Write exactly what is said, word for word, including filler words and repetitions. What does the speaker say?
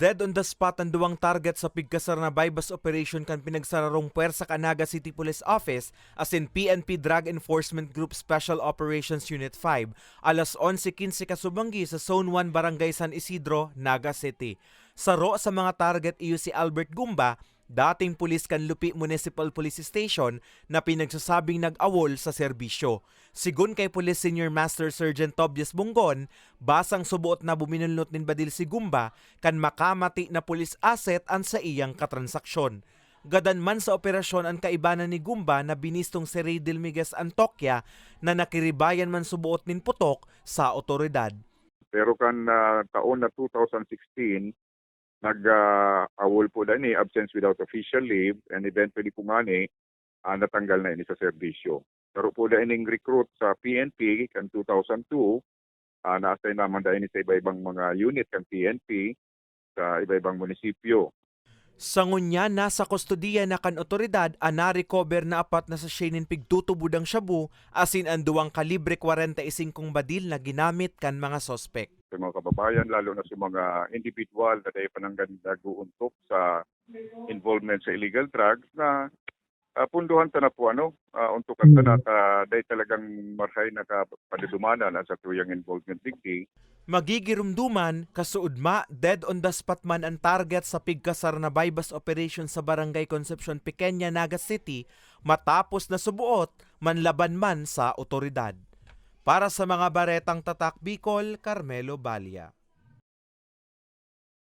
Dead on the spot an duwang target sa pigkasar na buy-bust operation kan pinagsararong pwersa kan Naga City Police Office asin P N P Drug Enforcement Group Special Operations Unit five, alas onse quince kasubanggi sa Zone one, Barangay San Isidro, Naga City. Saro sa mga target iyo si Albert Gumba, dating pulis kan Lupi Municipal Police Station na pinagsasabing nag-awol sa serbisyo. Sigon kay Police Senior Master Sergeant Tobias Bonggon, basang suboot na buminulnot nin badil si Gumba kan makamati na police asset an saiyang katransaksyon. Gadan man sa operasyon an kaibanan ni Gumba na binistong si Rey Dilmiguez Antoquia na nakiribayan man suboot nin putok sa otoridad. Pero kan ah, taon na two thousand sixteen, nag ah, awol po na ni absence without official leave, and eventually po ngani, ah, natanggal na ini sa serbisyo. Pero po na ining recruit sa P N P kan two thousand two, ah, na-assign naman na ini sa iba-ibang mga unit kan P N P sa iba-ibang munisipyo. Sa ngunyan, nasa kustodiya na kan otoridad an na-recover na apat na sachet nin pigtutubod ang shabu asin an duwang kalibre kwarenta y singkong badil na ginamit kan mga suspek. Sa mga kababayan, lalo na sa mga individual na dahil pananggan nag-uuntok sa involvement sa illegal drugs na ah, punduhan ta na po ano, ah, untukan ta na at ah, dahil talagang marhay na kapadudumanan ang satuyang involvement digdi. Magigirumduman, kasuodma, dead on the spot man an target sa pigkasar na buy-bust operation sa Barangay Concepcion Pequeña, Naga City, matapos na subuot manlaban man sa otoridad. Para sa mga Baretang Tatak Bicol, Carmelo Balia.